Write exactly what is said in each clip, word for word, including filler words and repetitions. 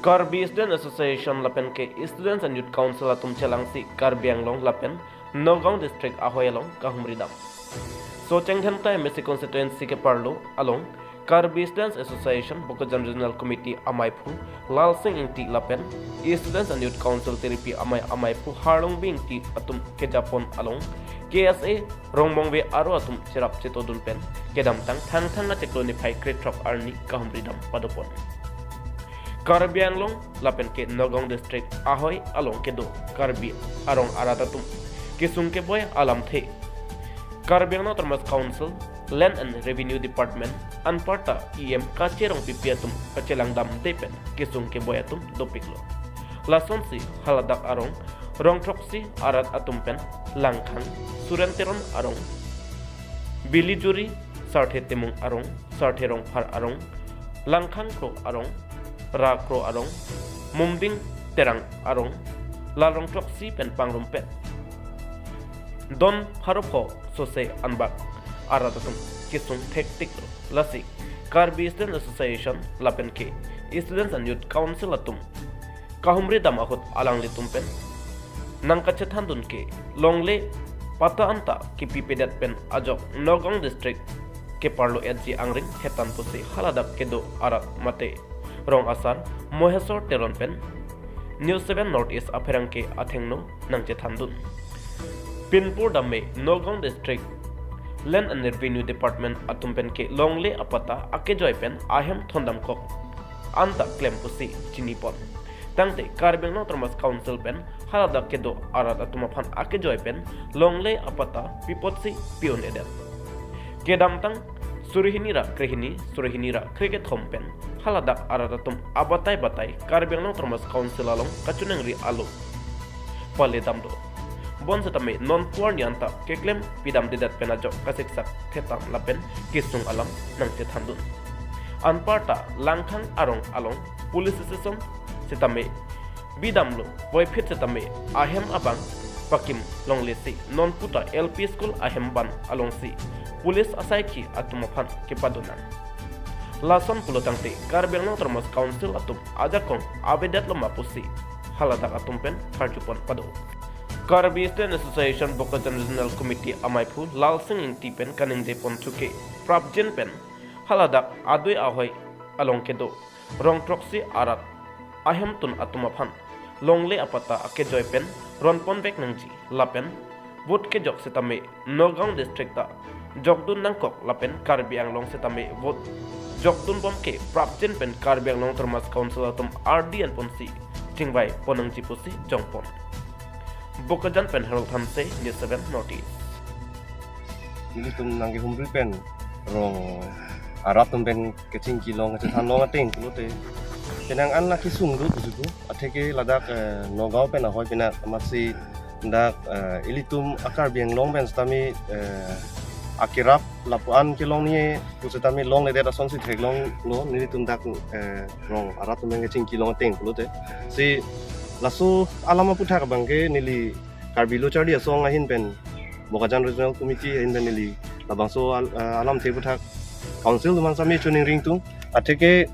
Karbi Student Association lapen ke Students and Youth Council atum chelangsi Karbi Anglong lapen Nagaon District ahoi along kahumri dam. Socheng Dhenta M A C constituency keparlo along Karbi Students Association Bokajan Regional Committee amaiphu Lalsing Ingti lapen Students and Youth Council Tiripi amei amaiphu Harlongbi Ingti atum kejapon along K S A Rongmongve aro atum cherap chetodun pen kedamtang Thangthang achiklo niphai krethrok arni kahumri dam padopon. Karbi Anglong lapen ke Nagaon District ahoi along kedo Karbi arong arat atum kesung keboi alamthe Karbi Anglong Autonomous Council Land and Revenue Department anparta E M Kache Rongpipi atum kachelang damde pen kesung keboi atum dopiklo. Lasonsi haladak arong rong throksi arat atum pen Langkhang, Suren Teron arong, Bilijuri, Sarthe Timung arong, Sarthe Rongphar arong, Langkhang Kro arong, Ra Kro arong, Mumding Terang arong, Lalrong throksi pen pangrumpet don pharo pho sose anbak arat atum kesung thektiklo. Lasi Karbi Student Association lapen ke Students and Youth Council atum kahumri dam ahut alanglitum pen nangkachethandun ke longle patta anta kipipedet pen ajok Nagaon District keparlo etji angring hetan pusi haladak kedo arat mate rong asar Mohesor Teron pen News seven North East apherangke athengno nangchethandun. Pinpur dame Nagaon District Land and Revenue Department atum pen ke longle apatta akejoi pen ahem thondamkok anta klem pusi chinipon. Tangte Karbi Anglong Autonomous Council pen haladak kedo arat atum aphan akejoi pen longle apatta pi apotsi pi-un-edet. Kedamtang suri hini ra krehini, suri hini ra krekethom pen haladak arat atum abatai batai Karbi Anglong Autonomous Council along kachiningri alo pale damdo. Bonsitame non pu arni anta keklem pidamdedet pen ajok kasiksak thetam lapen kesung alam nangchethandun. Anparta Langkhang arong along police station sitame bidamlo, puvoiphit sitame ahem abang pakim longlesi non puta L P school ahem ban alongsi police asaikhi atum aphan kepadonang. Lason pulotangte Karbi Anglong Autonomous Council atum ajakong avedetlo ma pusi haladak atum pen karjupon pado. Karbi Student Association Bokajan Regional Committee amaiphu Lalsing Ingti pen kaningje ponthu ke prapjin pen haladak adui ahoi along kedo rong throksi arat ahemtun atum aphan longle apatta akejoi pen ronponvek nangji lapen vote kejok sitame Nagaon District ta jokdun nangkok lapen Karbi Anglong sitame vote jokdunbom ke prapjin pen Karbi Anglong Autonomous Council atum ardi anponsi chingvai pon nangji pusi jongpon. Bokajan pen Harold Thanse, News seven North East. Nelitum nangkehumri pen rong arat atum pen kachingki long kachethan long ateng pulote penang an la kesung do pusi pu. Atheke ladak, eh, Nagaon pen ahoi penang amatsi dak, eh, ilitum a-Karbi Anglong pen sitame, eh, akerap lapu-an kelong ni pusitame longledet asonsi theklonglo nelitum dak, eh, rong arat atum pen kachingki long ateng pulote. Si laso alam aputhak abangke neli Karbi Lo Charli Asong ahin pen Bokajan Regional Committee ahin pen neli labangso al-, eh, alamthe aputhak Council atum aphan sitame chiningrung tung. Atheke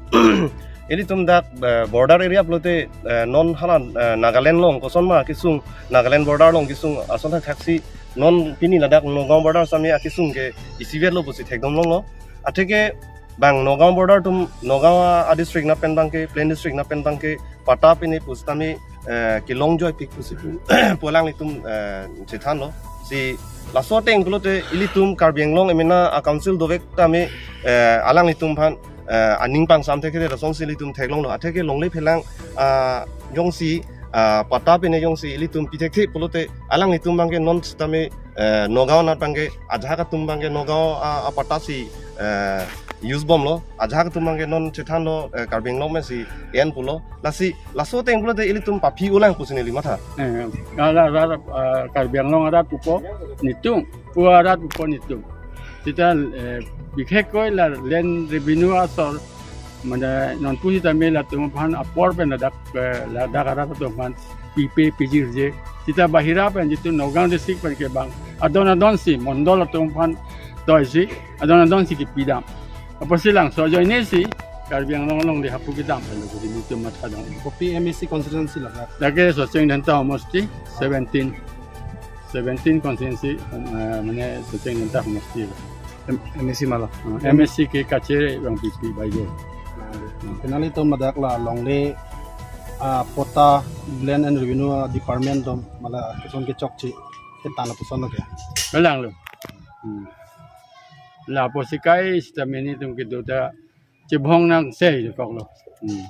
ilitum dak, eh, border area pulote, eh, non hala, eh, Nagaland along kosonma kesung, Nagaland border along kesung ason thakthaksi non pini ladak Nagaon border sitame akesung ke isivet lo pusi thekdam longlo. Atheke bang Nagaon border atum, Nagaon a-district nat pen abangke, plain district nat pen abangke patta pine pusitame, eh, kelongjoipik pusi pu alanglitum, eh, chethanlo. Si laso ateng pulote ilitum Karbi Anglong emena a-council dovek tame, eh, alanglitum aphan, eh, aning pangsam thekthe asonsi ilitum theklonglo. Atheke longle phelang, ah, jongsi, ah, patta pine jongsi ilitum pi thekthe pulote alanglitum abangke non sitame, eh, Nagaon nat abangke ajahak atum abangke Nagaon a, apatta si, eh, use bomlo, ajahak atum abangke non chethanlo, eh, Karbi Anglong pensi en pulo. Lasi laso ateng pulote ilitum paphi-olang pusi neli matha. Eh, ala, ala, ah, Karbi Anglong arat pupo nelitum, pu arat pupo nelitum. Seta, eh, bikhekkoi la land revenue asor, mane non pusitame latum aphan apor pen ladak, eh, ladak arat atum aphan pipe pijirje. Seta bahira pen jitu Nagaon district pen ke bang adon adonsi mondol atum aphan toisi adon adonsi kipidam. Apotsi langso ajoinesi Karbi Anglong along le hapu kedam pen lo, kudi nitum matha dam. Kopi M A C constituency lo, sir? Lake Socheng Dhenta homosti, seventeen. Seventeen constituency, eh, mane Socheng Dhenta homosti lo. M-, M A C malo? Ah, M A C ke Kachere Rongpipi Bajo. Finally to madak la longle, ah, pota Land and Revenue, ah, Department to mala keson kechokche ketan lapuson lo ke? Kalang lo. Hmm. Lapusi kai sita meni tum kedo ta chibhong nang sei kok lo. Hmm.